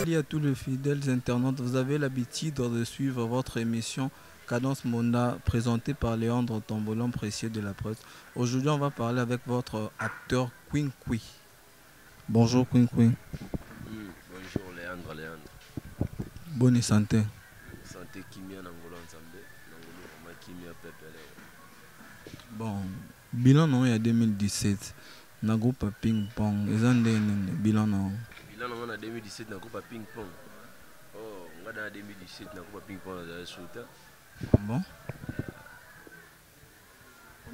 Salut à tous les fidèles internautes. Vous avez l'habitude de suivre votre émission Cadence Monda présentée par Léandre Tombolon, précieux de la presse. Aujourd'hui, on va parler avec votre acteur Queen Kui. Bonjour Queen Kui. Bonjour Léandre Léandre. Bonne santé. Santé kimia na ngolo nzambe, na ngolo vraiment kimia pepele. Bon, bilan non ya 2017 na groupe Ping Pong eza ndenge nini bilan non? Bilan non na 2017 na groupe Ping Pong. Oh, nga na 2017 na groupe Ping Pong na suta. Ah bon?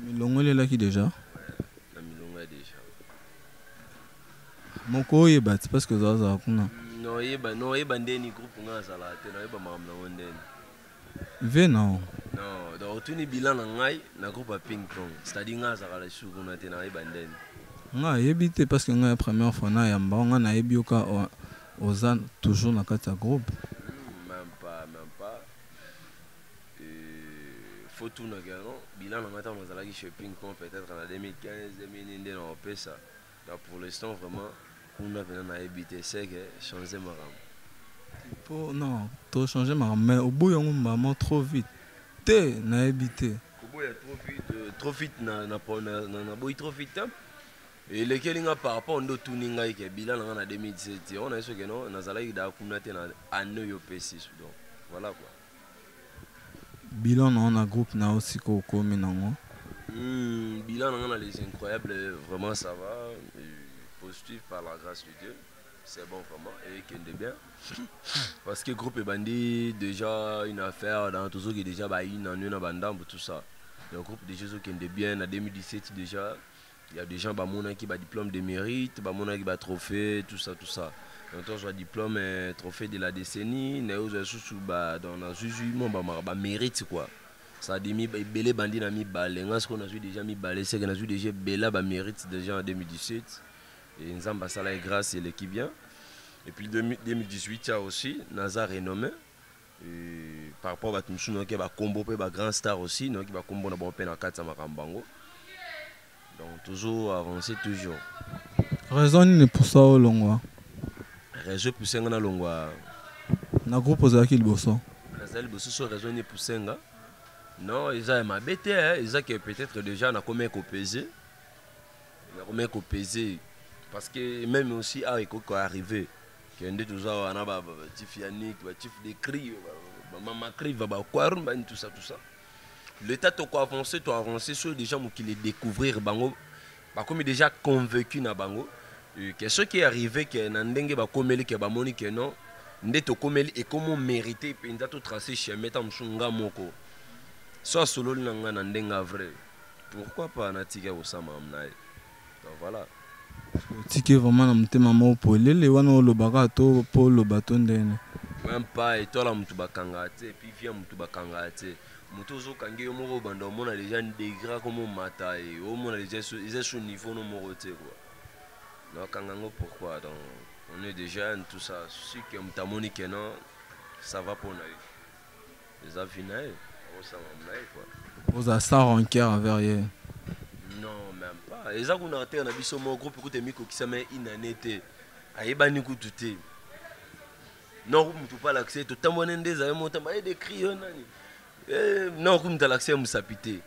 Milongolelaki déjà? Na milonga déjà. Moko oyeba ti parce que ozalazala kuna. Non oyeba, non oyeba ndeni groupe nga azala te, na oyeba makambo nango ndeni. Ve non. Non, donc otuni bilan na ngai na groupe ya Ping Pong. C'est-à-dire nga azalaka lisusu kuna te, na oyeba ndeni. Nga ayebi te parce que nga ya première fois na yamba nga nayebi yo ka oza toujours na kati ya groupe. Même pas, même pas. Faut tout na non bilan na ngai ntango nazalaki chez Ping Pong peut-être en 2015 2000 nde na opesa. Donc pour l'instant vraiment kuna pena nayebi te, c'est que changer makambo. Po non, to changer makambo mais oboyi yango maman trop vite. Te nayebi te. Koboya trop vite, trop vite na na na na, na boyi trop vite. Hein? Elekeli nga par rapport ndo tuni ngai ke bilan na nga na 2017 on a soki non nazalaki da kuna te na année yo pesi donc voilà quoi. Bilan na na groupe na aussi ko komi nango. Bilan na nga na les incroyables vraiment ça va, positif par la grâce de Dieu. C'est bon vraiment et kende bien. Parce que groupe ebandi déjà une affaire dans tout ce qui déjà ba une année na bandambo tout ça. Le groupe déjà qui kende bien en 2017 déjà. Il y a des gens ba qui ba diplôme de mérite, ba mona qui ba trophée, tout ça, tout ça. Donc on diplôme trophée de la décennie, na yo sous ba dans na zuzu mo ba ba mérite quoi. Ça dit mi belé bandi na mi balé, nga ce qu'on a déjà mi balé, c'est que na déjà bela ba mérite déjà en 2017. Et Nzamba sala grâce et l'équipe bien. Et puis 2018 il y a aussi Nazar renommé. Et par rapport à tout ce qui ba combo pe ba grand star aussi, donc ba combo na bon pe na kati makambango. Donc toujours avancer toujours. Raison ni pour ça au longwa. Raison pour ça na longwa. Na groupe ozalaki liboso. Nazali liboso so raison ni pour ça nga. Non, ils ont ma bête hein, ils ont que peut-être déjà na combien ko peser. Na combien ko peser parce que même aussi a ko ko arriver que nde toujours wana ba chief Yannick, ba chief de cri, ba mama cri va ba quoi ba tout ça tout ça. L'état to ko avancer, to avancer sur des gens qui les découvrir bango ba comme déjà convaincu na bango que ce qui est arrivé que na ndenge ba komeli que ba moni que non nde to komeli et comment mériter penza to tracer chemin ta musunga moko soit solo na nga na ndenga vrai pourquoi pas na tika kosama na ye. Donc voilà. Tike vraiment na motema moko polele wana olobaka to po loba to ndene. Même pas etola mutu bakanga te et puis via mutu bakanga te. Mutu ozokangi yo moko banda omona déjà degré comme mata et omona déjà eza sur niveau no moko te quoi. Donc kangango pourquoi donc on est déjà tout ça si que mutu amoni que non ça va pour na ye. Eza vi na ye, osama na ye quoi. Oza sans rancœur envers ye. Non, même pas. Eza kuna te na biso mo groupe kutu mikokisa mais une année te. Ayebani kutu te. Non, mutu pas l'accès to tambone ndeza yo motamba et décrit yo nani. Eh non, ku mutu l'accès musapité.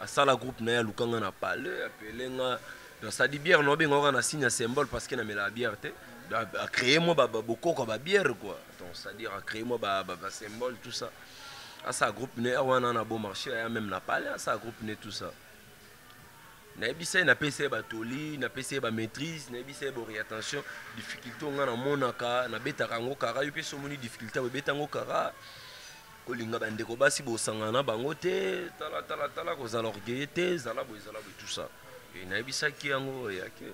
Asala groupe na ya lukanga na parler, appeler nga. Donc ça dit bière no benga na signe symbole parce que na mela bière te. Donc a créer moi ba bokoko ba bière quoi. Donc ça dire a créer moi ba ba symbole tout ça. Asa groupe ne wana na bon marché ya même na parler asa groupe ne tout ça. Na ebisa na pesa ba toli, na pesa ba maîtrise, na ebisa ba orientation, difficulté nga na monaka, na betaka ngo kara, yo pesa moni difficulté ba beta ngo kara. Kolinga ba ndeko basi bosangana na bango te, tala tala tala kozala orgueil te, zala boye, zala boye, tout ça. Et na ebisa ki yango ya ke.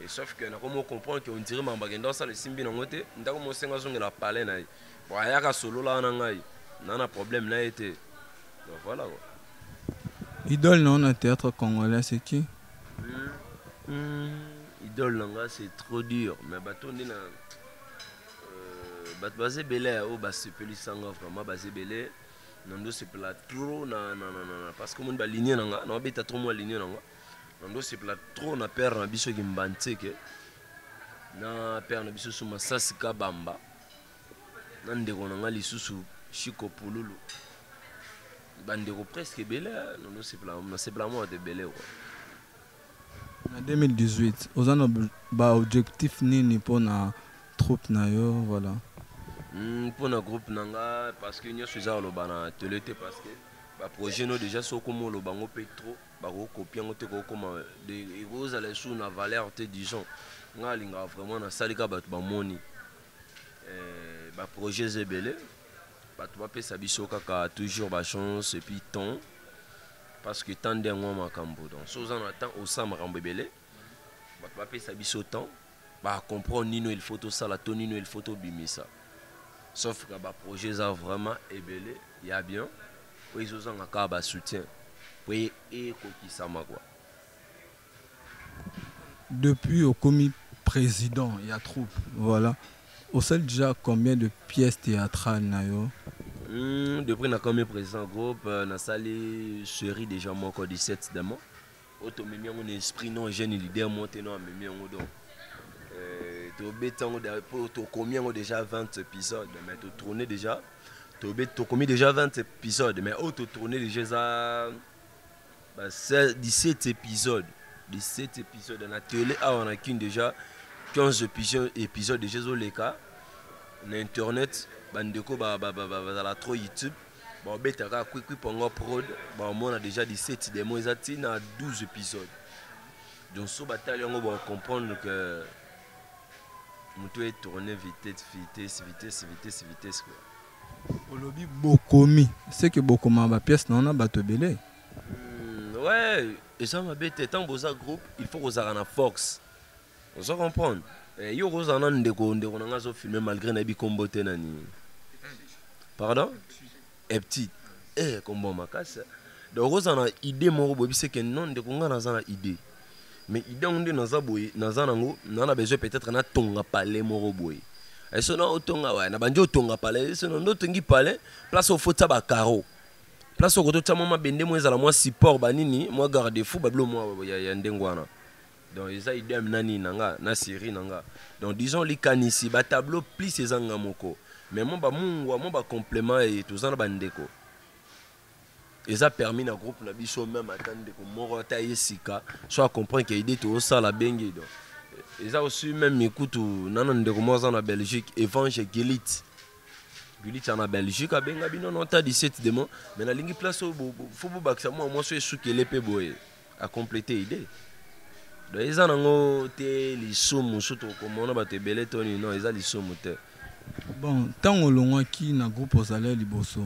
Et sauf que na komo comprendre que on dirait mamba kenda sala simbi na ngote, ndako mo senga zongela palais na ye. Bon ayaka solo la na ngai. Na na problème na été. Donc voilà quoi. Idole non na théâtre congolais c'est qui? Idole nanga c'est trop dur mais bato nde na bato baza ebele oyo basepelisanga vraiment baza ebele na ndo sepela trop na na na na parce que moni ba ligne nanga na beta trop moi ligne nanga na ndo sepela trop na père na biso ki mbantseke. Na père na biso Masasi Kabamba, na ndeko na nga lisusu Chico Pululu. Bandeko presque ebele, nasepela mwa bato ebele quoi. Na 2018, oza na baobjectif nini mpona troupe na yo? Voilà. Mpona groupe na nga, parce que nyonso eza koloba na tele te, parce que baprojet no déjà so okoma oloba yango mpe trop, bakokopia yango te, kokoma ekozala esu na valeur te. Disons nga alingaka vraiment nasali kaka bato bamoni baprojet eza ebele, bato bapesa biso kaka toujours bachance et puis temps, parce que temps nde yango makambo. Donc so oza na temps, osala makambo ebele. Bato bapesa biso temps, bacomprendre nino il faut tosala to nino il faut tobimisa. Sauf que baprojet eza vraiment ebele ya bien, po ezozanga kaka basoutien po ekokisama quoi. Depuis okomi président ya troupe, voilà, osali déjà combien de pièces théâtrales na yo? Depuis nakomi président groupe, nasali série déjà moko, 17 Démons, oyo tomemi yango na esprit non jeune leader mo te no amemi yango. Donc tobeti yango po tokomi yango déjà 20 épisodes, mais totourne déjà, tokomi déjà 20 épisodes, mais oyo totourne déjà eza 17 épisodes. 17 épisodes na télé awa na Kine, déjà 15 épisodes déjà ezoleka na internet. Bandeko bazala trop YouTube, babetaka Kwikwi Pongo Prod, bamona déjà 17 Démons, eza ntina 12 épisodes. Donc so batali yango, bacomprendre que moto etourne vitesse, vitesse, vitesse, vitesse, vitesse quoi. Olobi bokomi, c'est que bokoma bapièce na wana bato ebele. Ouais, eza mabe te. Ntango boza groupe, il faut kozala na force, oza comprendre. Yo kozala na ndeko na nga azofilme, malgré nayebi kombo te, nani, pardon, epti kombo makasi. Donc okozala na idée moko boye, biseke non, ndeko, nga naza na idée, mais idée yango nde naza boye, naza nango, naza na besoin peut-être natonga palais moko boye. Eso na otonga wa na bandi otonga palais, eso na ndo otongi palais, place ofotia bacarreaux, place okoki totia mwa mabende mo ezala mwa support, banini, mwa garde fou, babilo mwa ya ndenge wana. Donc eza idem na nini na nga na série na nga. Donc disons likanisi, batableau plus eza nga moko, mais mwa bamungwa, mwa bacomplément e toza na bandeko. Eza permis na groupe na biso, même ata ndeko moko ata ye sika, so acomprendre ke idée tozosala bengi. Donc eza aussi même mikutu nana ndeko moko aza na Belgique, Evange Gilit Gilit na Belgique, abenga bino nota 17 Démons, mais nalingi place oyo fo bobakisa mwa mwasi oyo esukele mpe boye acompléter idée. Donc eza nango te lisumu so tokomona bato ebele toni, non, eza lisumu te. Bon, ntango olongwaki na groupe ozala liboso,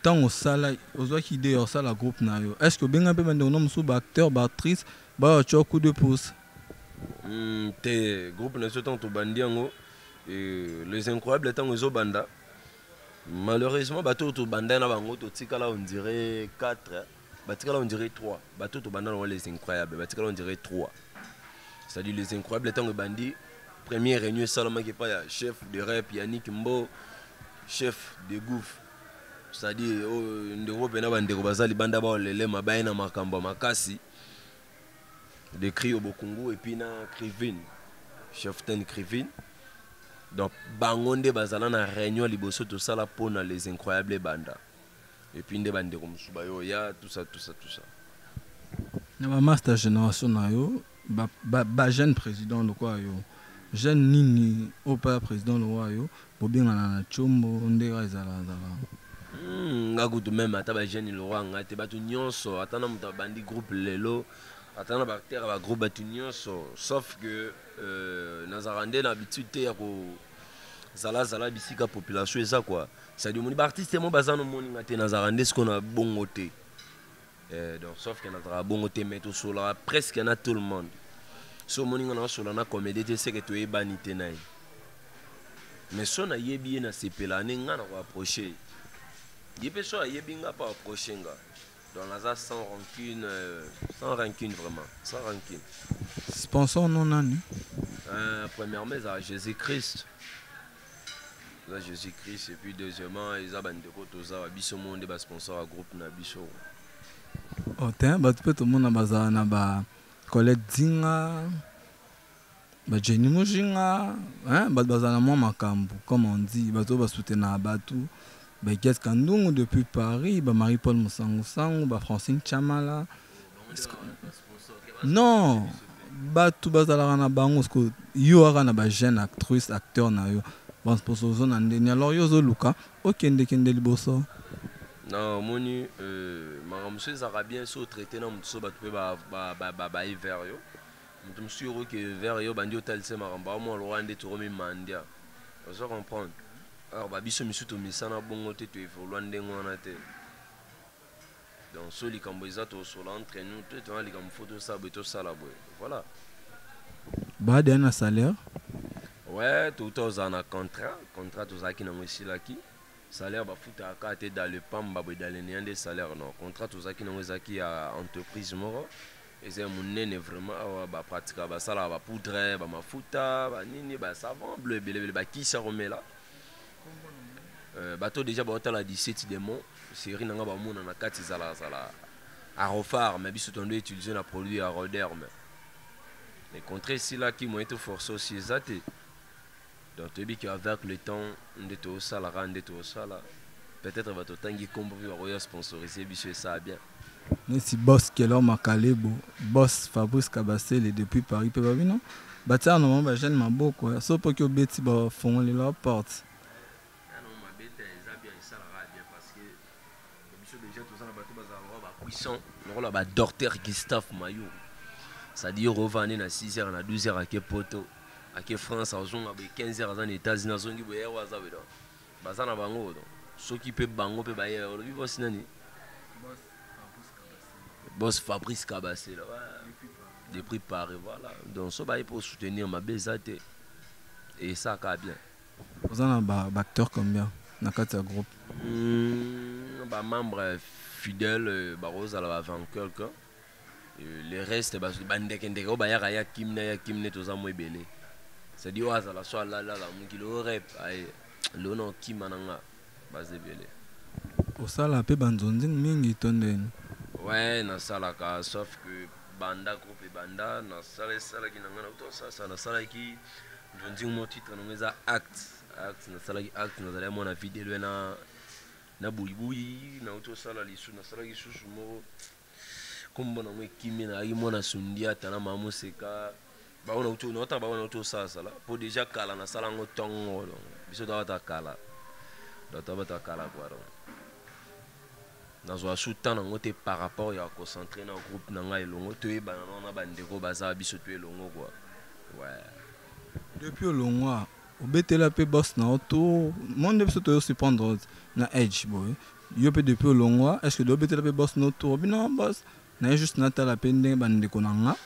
ntango osala, ozwaki idée ya osala groupe na yo, est ce que obenga mpe bandeko na mosusu, baacteur, baactrice, baya tia coup de pouce? Te, groupe na biso, ntango tobandi yango, Les Incroyables, ntango ezobanda, malheureusement bato oyo tobanda na bango totikala on dirait 4, batikala on dirait 3. Bato oyo tobanda nango Les Incroyables batikala on dirait 3. C'est-à-dire Les Incroyables, ntango ebandi, première réunion esalamaki epai ya chef de rep Yannick Mbo, chef de gouffre, c'est-à-dire oyo ndeko mpena bandeko baza libanda baolelema baye na makambo ya makasi de cri Bokungu, et puis na Crivine, chef ten Crivine. Donc bango nde bazala na réunion liboso tosala mpona Les Incroyables ebanda, et puis nde bandeko mosusu bayo ya tout ça, tout ça, tout ça. Na bamaster génération na yo, bajeune président lokola yo, jeune nini oyo mpe ya président lokola yo, bobengana na tiombo ndenge ezala ezala? Nga kutu même ata bajeune lokola nga te, bato nyonso, ata na moto abandi groupe lelo, ata na baacteur ya bagroupe, bato nyonso, sauf que nazalaka nde na habitude te ya kozalazala bisika population eza quoi. C'est-à-dire omoni baartiste mo baza nomoni nga te, nazalaka nde sikoyo na bongo te. Donc sauf que nazalaka bongo te, mais tosolaka presque na tout le monde. So omoni nga naosola na comédie te, seke toyebani te na ye, mais so nayebi ye, nasepela ne nga na koapproche ye, mpe so ayebi nga mpo approche nga. Donc naza sans rancune, sans rancune, vraiment sans rancune. Sponsor no nani? Premièrement ezala Jésus Christ, eza Jésus Christ, et puis deuxièmement eza bandeko toza babiso mo nde basponsor ya groupe na biso. Oh, te, bato mpe tomona bazala na ba Colette Dinga. Ba Jenny Mujinga, hein, bato bazala na mwa makambo, comme on dit, bato oyo basoutenaka bato, Baigete Kandungu depuis Paris, ba Marie Paul Mosangusangu, ba Francine Chamala. Non, bato bazalaka na bango. Siko yo kaka na bajeune actrice, acteur na yo, basponsor ozo na ndeni. Alors yo ozoluka okendekende liboso. Non, omoni, makambo mosusu ezalaka bien so otraite na motu, so bato mpe baye vers yo. Moto mosusu okoki vers yo, bandi otalisa makambo amwa lokola nde tokomi mandia, ozo comprendre? Alors babiso misu tomisana bongo te, toévolua ndenge wana te. Donc so likambo eza, tosola entre nous te, tona likambo, fo tosala boye, tosala boye, voilà. Baadaya na salaire? Ouais, touta ozala na contrat. Contrat tozalaki nango esilaki. Salaire bafutaka kaka te dans le pamba boye, dans le néant nde salaire. Non, contrat tozalaki nango ezalaki ya entreprise moko eza ya monene vraiment awa, bapratikaka, basalaka bapoudre, bamafuta, banini, basavon bleu, ebelebele, bakisi ya komela. Bato déjà baotala 17 démon, série na nga, bamona na kati ezalazala arofar, mais biso tondo utiliser na produit ya Roderme. Mais contrat esilaki, moyen toforce aussi eza te. Donc toyebi ke avec le temps nde tosalaka, nde tosala, peut-être bato otangi nkombo mpe bakoya sponsoriser biso, esala bien. Neti boss Kelor Makalebo, boss Fabrice Kabasele depuis Paris mpe babino batiaka na bango bajeune maboko so mpoki obeti, bafongolela porte. Mabe te, eza bien, esalaka bien, parce que biso déjà toza na bato bazala lokola bapuissant, lokola badocteur Gustave Mayur, c'est-à-dire ovandi na 6 heures, na 12 heures ake Poto, ake France, azonga boye 15 heures aza na États-Unis, azongi boye heure aza boye. Donc baza na bango. Donc soki mpe bango mpe baye, olobi boss nani? Boss Fabrice Kabasela depuis Paris, voilà. Donc so baye mpo soutenir, mabe eza te, esalaka bien. Oza na baacteur combien na kati ya groupe? Bamembre fidèle bakozala ba 20 quelque. Le reste bandekendeke oyo bayaka ya kimne, ya kimne, toza mo ebele. C'est-à-dire oyo azala so alalala mokili oyo rep aye lelo na okima na nga, baza ebele. Osala mpe banzonzi mingi to ndeni? Ouais, nasalaka, sauf que banda groupe ebanda, nasala, esalaki na ngai nauta, nasalaki nzonzi mo, titre nango eza Acte. Acte, nasalaki Acte, nazalaki mwana videlo na buyibuyi. Nauti osala lisu, nasalaki susu moko, kombo nango ekimi, nayaki mwana Sundiata na mama Moseka. Bango nauti, naotaka bango, nauti osalasala po déjà kala nasala yango ntongo. Donc biso tobata kala, donc tobata kala quoi. Donc nazwa su temps nango te par rapport ya concentré na groupe na ngai elongo, toyebana na bandeko baza biso to elongo quoi, ouais. Depuis olongwa, obetela mpe boss na yo to mo nde biso toyo surprendre na edge boye. Yo mpe depuis olongwa, est ce que obetela mpe boss no tour bino? Boss na ye, juste natala mpe ndenge bandeko na nga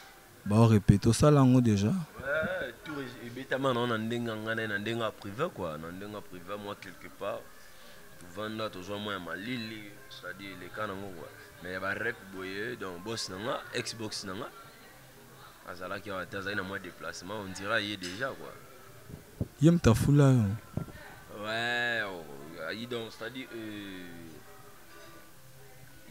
baorépéte, osala yango déjà? Ouais, tour ebetama nango na ndenge ya ngai na ye, na ndenge ya privé quoi, na ndenge ya privé moi quelque part tovanda, tozwa mwa ya malili, c'est-à-dire eleka nango quoi. Mais ya barep boye, donc boss na nga, ex boss na nga azalaki awa te, azalaki na mwa déplacement, on dirait ye déjà quoi. Ye moto afula yo? Ouais, oh, ayi, donc c'est-à-dire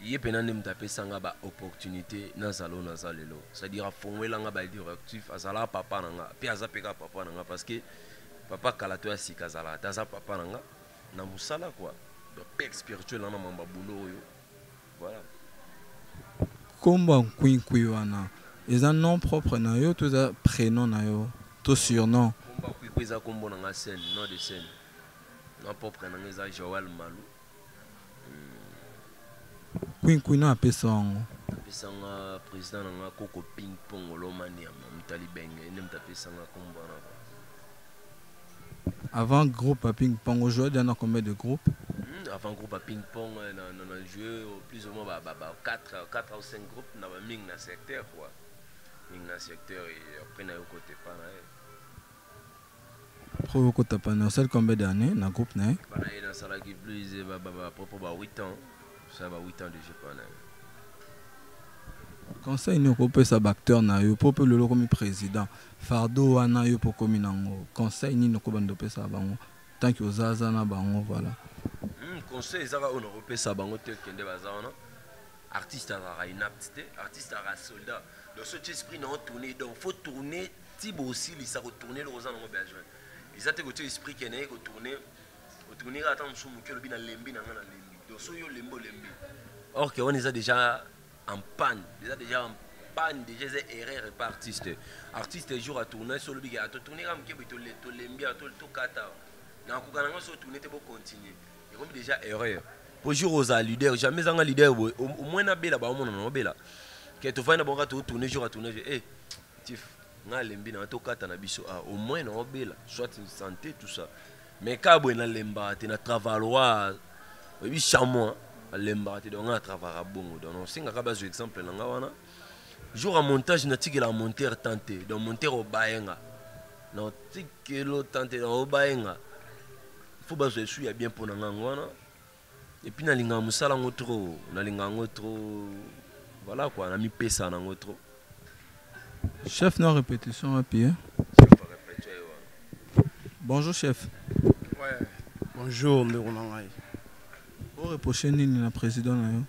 ye mpena nde moto apesanga baopportunité nazala oyo naza lelo, c'est-à-dire afongwelanga badirectif. Azalaka papa na nga mpe aza mpe kaka papa na nga, parce que papa kala to ya sika azalaka te, aza papa na nga na mosala quoi, donc père spirituel na na mambo ya boulot oyo, voilà. Nkombo ya Nkwinkwi wana eza nom propre na yo to eza prénom na yo to surnom? Nkombo ya Kwikwi eza nkombo na nga scène, nom de scène. Nom propre na nga eza Joel Malu. Kwinkwi no apesa yango? Apesanga président na nga Koko Ping Pong Olomaniama Motali Benge, nde moto apesanga nkombo wana quoi. Avant groupe ya Ping Pong, ojoué déjà na combien de groupes? Avant groupe ya Ping Pong, na joué plus ou moins ba 4, 4 ou 5 groupes na bamingi na secteur quoi, mingi na secteur, et après na yo kote pa na ye. Après okota pa na, osali combien d'années na groupe na ye? Pa na ye nasalaki plus ba propre ba 8 ans, ça ba 8 ans déjà pa na ye. Conseil nini okopesa baacteur na yo, mpo mpe lelo okomi président, fardeau wana yo mpo okomi nango, conseil nini okobanda opesa bango tant que ozaza na bango, voilà? Conseil ezaka oyo nakopesa bango te, kende baza wana. Artiste azalaka inapte te, artiste azalaka soldat. Donc so ti esprit na tourner, donc faut tourner. Ti bosilisa kotourne eloko oza nango besoin. Eza te kotia esprit ke naye kotourne, otourne kaka ata mosusu moke, olobi nalembi na nga, nalembi. Donc soki yo olembi, olembi. Or ke wana eza déjà en panne, eza déjà en panne, déjà eza erreur epa artiste. Artiste jour atourne, so olobi ke atotourne kaka moke boye, tolembi, tokata nakoka na nga, so otourne te, bocontinue, ekomi déjà erreur. Po jour ozala leader, jamais ezanga leader boye, au moins nabela, baomona na obela ke tovandi na bango kaka totourne. Jour atourne, eh tif nga alembi na tokata na biso, ah, au moins na obela soit santé, tout ça. Mais kaka boye nalembaka te, na travailloir oyebi chamois alembaka te. Donc nga na travaillaka bongo. Donc osengaka bazwa exemple na nga wana. Jour ya montage, natikelaka monteur temps te. Donc monteur obayenga, natikelo temps te, donc obayenga, faut bazwa esu ya bien mpo na nga yango wana. Et puis nalingaka mosala yango trop, nalingaka yango trop, voilà quoi, namipesa nango trop. Chef na répétition wapi, hein? Bonjour chef. Ouais. Bonjour ndeko na ngai. Oreproche nini na président na yo?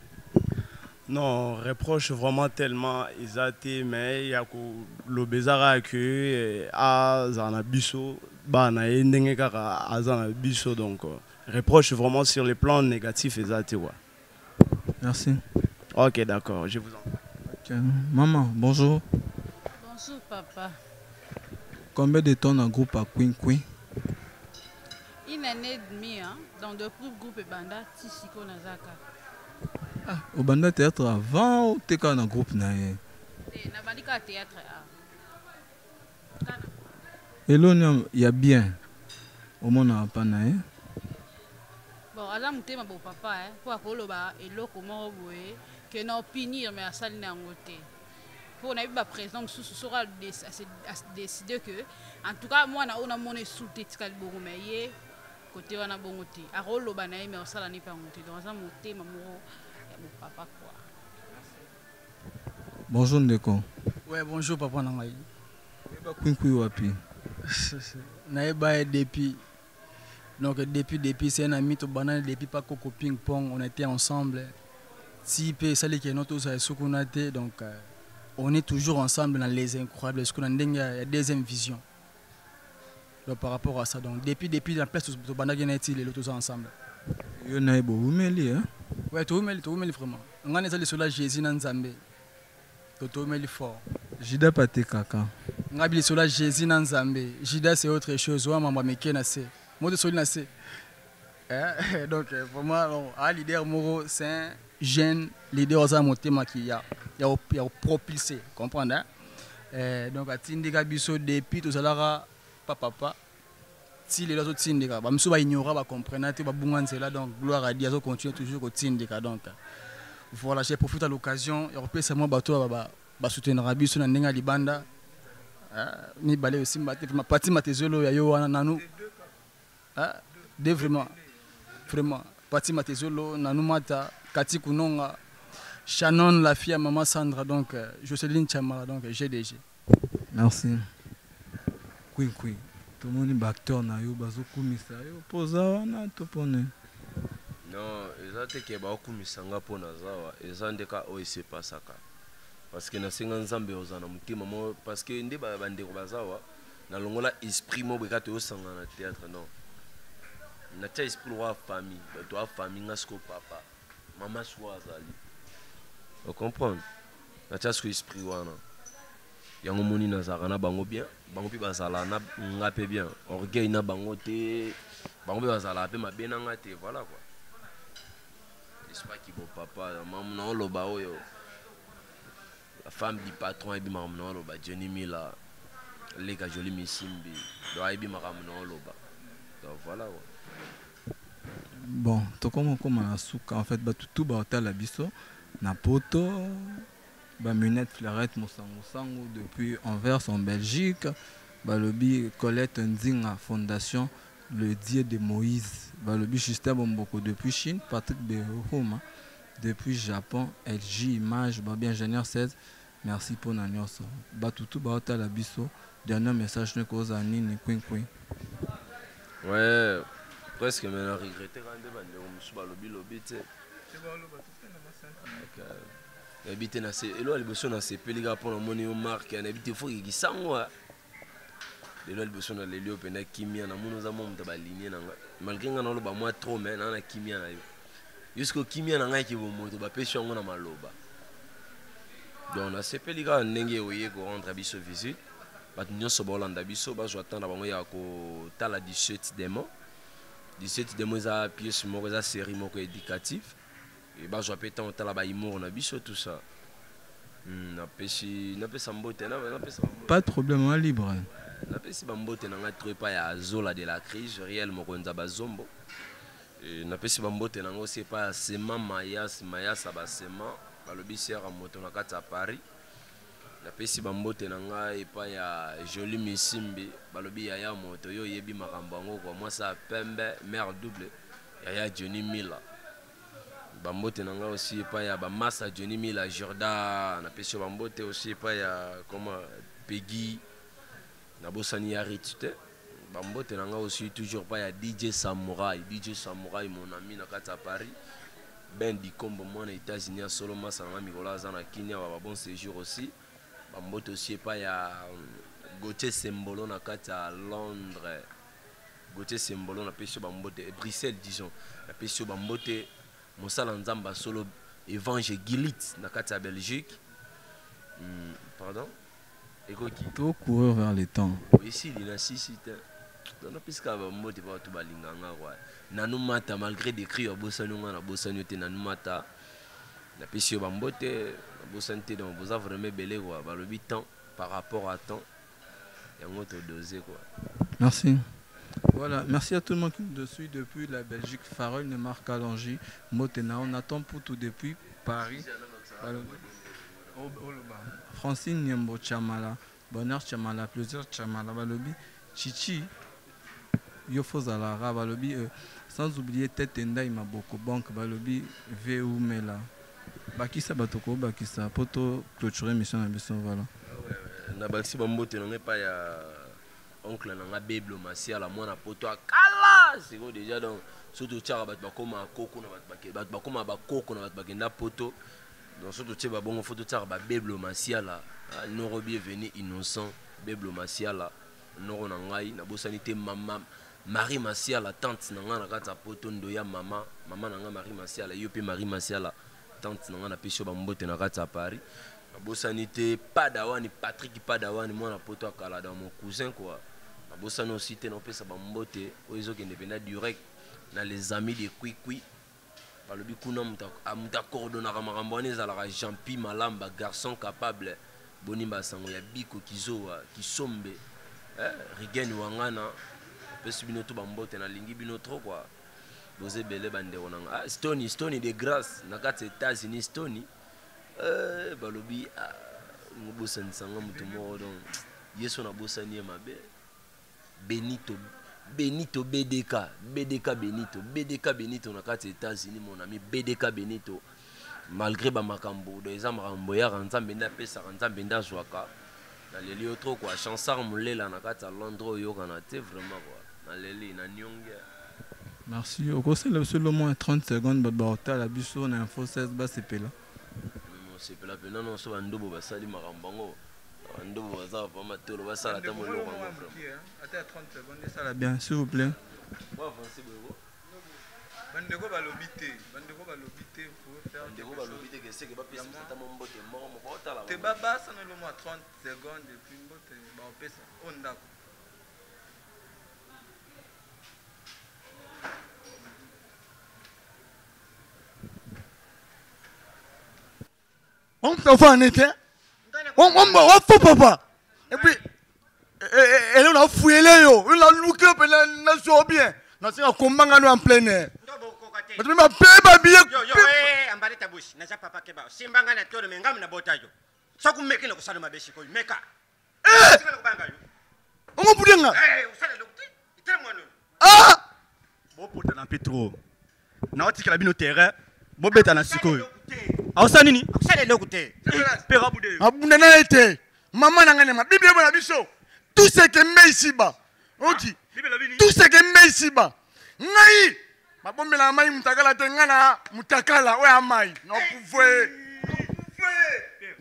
Non, reproche vraiment tellement eza te, mais ya koloba eza kaka ke azala na biso bana na ye ndenge kaka aza na biso. Donc reproche vraiment sur le plan négatif eza te quoi. Merci. Ok, d'accord, je vous en prie. Ok. Maman, bonjour. Bonjour papa. Combien de temps dans le groupe à Queen Queen? Une année et demie, hein? Donc depuis groupe ebanda ti sikoyo nazaka. Ah, obanda théâtre avant ou t'es dans groupe na ye? Te, nabandi kaka théâtre ah. Eloni ya bien omonaka mpa na ye? Bon, aza motema bo papa, eh? Mpo akoloba eloko moko boye ke na opinir, mais asali na yango te. Mpo nayebi baprésident mosusu, soki adécide que en tout cas mwana oyo namona esu te, etikali bongo. Mais ye kote wana bongo te, akoloba na ye mais osala ne mpe yango te. Donc aza motema moko ya bopapa quoi. Bonjour ndeko. Ouais, bonjour papa na ngai. Oyeba Kwikwi wapi? Nayeba ye depuis, donc depuis c'est un ami, tobandani depuis pa Koko Ping Pong, on était ensemble ti mpe esali ke no tozala esuku na te. Donc on est toujours ensemble dans Les Incroyables, esuku na ndenge ya deuxième vision. Donc par rapport à ça, donc depuis la place tobandaki na ye ti lelo toza ensemble. Yo na ye bowumeli, hein? Ouais, towumeli, towumeli vraiment. Ngai na eza lisolo ya Jésus na Nzambe to towumeli fort. Judas patekaka. Ngai bi lisolo ya Jésus na Nzambe, Judas c'est autre chose. Oya mambo ya meke na se moto esoli na se. Eh, donc vraiment, bon, a leader moko, c'est un jeune leader aza motema ki ya propulser, comprendre, hein? Eh, donc atindika biso depuis tozalaka pa papa ti lelo azotindika. Bamisusu baignora, bacomprena te, babunga nzela. Donc gloire à Dieu, azocontinue toujours kotindika. Donc voilà, j'ai profite à l'occasion ya kopesa mwa bato oyo basoutenaka biso na ndenge ya libanda. Mibale osimba te vraiment, Pati Matezolo ya yo wana nanu. Ah, de vraiment vraiment Pati Matezolo nanu, Mata Kati Kunonga, Shannon la fille à maman Sandra, donc Jocelyne Chamala, donc GDG. Merci. Kwikwi, tomoni baacteur na yo bazokumisa yo mpo oza wana to mpone? Non, eza te ke baokumisa nga mpo naza wa, eza nde ka oyo esepasaka parce que nasenga Nzambe ozala na motema moko, parce que nde bandeko baza wa, nalongola esprit moko boye kaka toyosangana na théâtre. Non, natia esprit lokwa famille, bato ya famille nga sikoyo, papa mama sikoyo azali, ocomprendre? Natia sikoyo esprit wana, yango moni nazalaka na bango bien, bango mpe bazala na nga mpe bien. Orgueil na bango te, bango mpe bazalaka mpe mabe na nga te. Voilà quoi, esprit bo papa mamu na oloba oyo, la femme du patron ayebi makambo na oloba, Jenny Mila leka joli misimbi, donc ayebi makambo na oloba. Donc voilà quoi. Bon, tokoma okóma na suka. En fait, bato tu baotala biso na poto, baminette Fleurette Mosangosango depuis Anvers en Belgique, balobi Colette Nzinga, Fondation Le Dieu de Moïse, balobi Justin Bomboko depuis Chine, Patrick Behoma depuis Japon, LG Image, babi ingénieur 16, merci mpona nyonso. Bato tu baotala biso, dernier message no ekozala nini, Kwikwi? Ouais, presque, mais na regrette kaka nde bandeko mosusu balobi lobi te. Nayebi te, eloko ya liboso nasepeli kaka mpo namoni yo marke. Nayebi te, fo kikisango. Lelo ya liboso naleli yo mpenza kimia, namoni oza mwa moto ya balinie na ngai, malgré ngai naoloba mwa trop, mais naa na kimia na yo. Yo sikoyo kimia na ngai kebomoto bapesi yango na maloba. Donc nasepeli kaka ndenge oye korendre biso visite. Bato nyonso baolanda biso bazwa temps na bango ya kotala 17 démons. 17 démons eza pièce moko, eza série moko éducative. Et bazwa mpe temps otala ba humour na biso, tout ça. Napesi napesa mbote napesa bambote. Pas de problème, on est libre. Napesi bambote na ngai trop epai ya Azola de la crise réel, mokonzi ya bazombo. Napesi bambote na ngai aussi epai ya Sema Mayas, Mayas ya basema, balobi sere moto na kati ya Paris. Napesi bambote na ngai epai ya Joli Misimbi, balobi yaya moto, yo oyebi makambo yango kwa mwasi ya pembe, mare double, yaya Johnny Mila. Bambote na ngai aussi epai ya bamasa Johnny Mila Jorda, napesi yo bambote aussi epai ya koma Peggy, nabosani ya Rit te. Bambote na ngai aussi toujours epai ya DJ Samurai, DJ Samurai mon ami na kati ya Paris. Ben Dikombo mwana États-Unis ya solo, masa na ngai mikolo aza na Kenya, ba bon séjour aussi. Bambote aussi epai ya Gauthier Sembolo na kati ya Londres. Gauthier Sembolo napesi yo bambote, Bruxelles disons, napesi yo bambote. Mosala Nzambe solo Evangile Gilit na kati ya Belgique. Pardon, ekoki To courir vers le temps. Esili na sisi te. Donc napesi kaka bambote mpo bato balinga nga kwa nanu mata, malgré des cris abosani nga, nabosani yo te. Nanu mata, napesi yo bambote, nabosani te. Donc boza vraiment ebele kwa, balobi temps par rapport à temps, yango todose quoi. Merci. Voilà, merci à tout le monde qui nous suit depuis la Belgique. Farol Neymar Kalonji, Motena, on attend pour tout depuis Paris. Francine Nyembo Chamala, Bonheur Chamala, Plaisir Chamala, Balobi, Chichi, Yofo Zalara, Balobi, sans oublier Tete Ndai Maboko, Banque, Balobi, VU Mela. Bakisa batoko, bakisa, poto clôturer mission na biso, voilà. Na bakisi bambote na ngai epai ya oncle na nga Beblo Masiala, mwana poto akala sikoyo déjà. Donc soki totiaka bato bakóma koko na bato, bato bakóma bakoko na bato bakenda poto. Donc soki totie babongo, fo totiaka babeblo Masiala, noro bienvenu innocent Beblo Masiala, noro na ngai. Nabosani te mama Marie Masiala, tante na ngai na kati ya poto, ndoya mama, mama na ngai Marie Masiala, yo mpe Marie Masiala, tante na ngai, napesi yo bambote na kati ya Paris. Nabosani te Padawani, Patrick Padawani, mwana poto akala, dans mon cousin quoi. Nabosani aussi te naopesa bambote oyo ezokende mpenza direct na les amis de Kwikwi. Balobi kuna moto akordonnaka makambo wana ezalaka Jean-Pi Malamba, garçon capable, boni basango ya Biko Kizowa Kisombe, Rigen Wangana, pesi bino to bambote, nalingi bino trop quoi. Boza ebele bandeko na nga. Stony, Stony de Grâce na kati ya États-Unis, Stony, balobi ngobosanisa nga moto moko, donc ye so nabosani ye mabe. Benito, Benito BDK, BDK Benito, BDK Benito na kati ya États-Unis, mon ami BDK Benito, malgré ba makambo, donc eza makambo yaka Nzambe nde apesaka, Nzambe nde azwaka. Naleli yo trop quoi. Chansard Mulela na kati ya Londres oyokana te vraiment quoi. Naleli na nyonge. Merci. Okosala biso lo moins 30 secondes, bato baotala biso na Info 16 basepela. Osepela mpenza nyonso bandobo basali makambo yango. Bandobo baza vraiment tolo basala ata moloko yango vraiment. Ata 30 secondes esala bien, s'il vous plaît. Bon, avancer boye. Bandeko balobi te, bandeko balobi te, vous pouvez faire. Bandeko balobi te ke seke bapesa biso ata mwa mbote moko moko otala. Te babasa na lo mwa 30 secondes et puis mbote baopesa o ndako. On t'envoie en été. On faut papa. Et puis, elle a fouillé yo, elle a louké, elle a joué bien. Na singa kombanga no en plein air. Bato ba pe ba billet. Yo yo eh ambale tabushi naza papa keba simbanga na tolo me ngam na bota yo. Soku meki na kusala mabeshi ko meka. Eh! Sika na kubanga yo. Ongo budenga. Eh usala lokti. Itela mwana. Ah! Bopota na petro. Na otikela bino terrain, bobeta na sikoyo. Awusa nini? Akusala eloko te. Pera bude. Abunda na ete. Mama na ngane ma Bible bona biso. Tout ce que met ici bas. Oti. Tout ce que met ici bas. Ngai babombela mai mutakala te, ngai na mutakala oyo ya mai. Na pouvoir.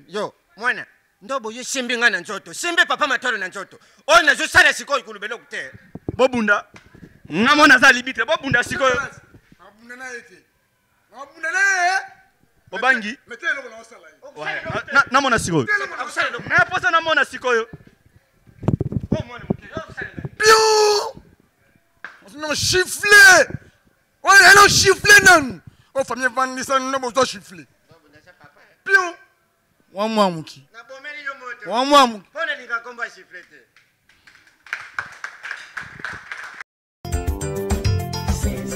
Yo, mwana. Ndobo, yo simbi ngai na nzoto, simbi papa matolo na nzoto. Oyo nazosala sikoyo koloba eloko te. Bobunda, nga mona aza libitre, bobunda sikoyo. Abunda na ye te, abunda na ye. Obangi. Mais te, eloko naosala ye. Namona sikoyo na posa, namona sikoyo. Pion non, chiffle oyo elo, chiffle nanu oyo famille evandisa no, bozwa chiffle pion wa mwa moki. Nabomeli yo moto. Wa mwa moki. Mpo nalinga kombo ya chiffle te.